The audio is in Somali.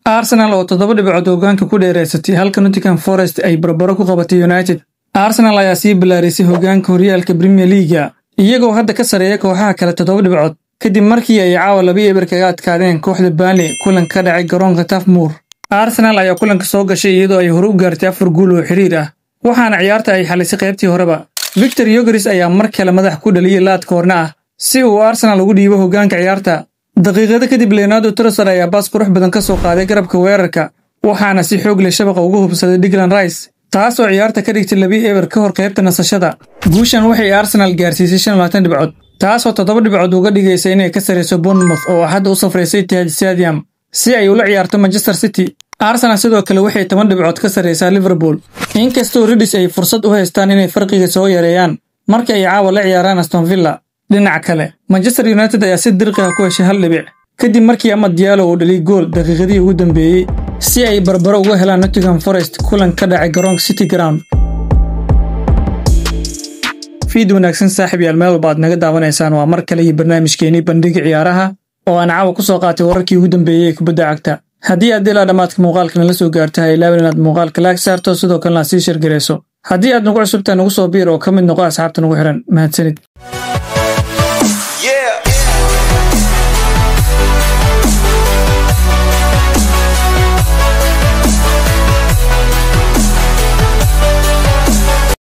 Arsenal oo 7 dhibcood hoggaanka ku dheereysatay, halka Nottingham Forest ay barbaro ku qabatay United. Arsenal ayaa sii ballaarisay hoggaanka horyaalka Premier League iyagoo hadda ka sareeya kooxaha kale 7 dhibcood kadib markii ay caawa 2-0 kaga adkaadeen kooxda Burnley kulan ka dhacay garoonka Turf Moor. Arsenal ayaa kulanka soo gashay iyadoo ay hore u gaartay 4 guul oo xiriir ah, waxaana ciyaarta ay xalisay qaybtii horeba. Victor Gyökeres ayaa mar kale madax ku dhaliyay laad koorna ah si uu Arsenal ugu dhiibo hoggaanka ciyaarta. Daqiiqado kadib Leonardo Trossard ayaa baas qurux badan ka soo qaaday garabka weerarka, waxaana si xoog leh shabaqa ugu hubsaday Declan Rice, taasoo ciyaarta ka dhigtay 2-0 ka hor qaybta nasashada. Guushan waxay Arsenal gaarsiisay 25 dhibcood, taasoo 7 dhibcood uga dhigaysa inay ka sareyso Bournemouth oo hadda u safraysa Etihad Stadium si ay ula ciyaarto Manchester City. Arsenal sidoo kale waxay 10 dhibcood ka sareysaa Liverpool, inkastoo Reds ay fursad u haystaan inay farqiga soo yareeyaan marka ay caawa la ciyaaraan Aston Villa. Dhinaca kale, Manchester United ayaa si dirqi ah ku heshay 1 dhibic kadib markii Amad Diallo uu dhaliyay gool daqiiqadii ugu dambeeyey si ay barbaro uga helaan Nottingham Forest kulan ka dhacay garoonka City Ground. Fiid wanaagsan saaxiib yaal, meel walba aad naga daawanaysaan, waa mar kale iyo barnaamijkeenii bandhiga ciyaaraha oo aan caawa ku soo qaatay wararkii ugu dambeeyey ee kubadda cagta. Haddii aad ilaa dhammaadka muuqaalka nala soo gaarto, ha ilaawin inaad muuqaalka like saarto, sidoo kalena aad sii share gareyso. Haddii aad nagu cusubtahay, nagu soo biir oo ka mid noqo asxaabta nagu xiran. Mahadsanid.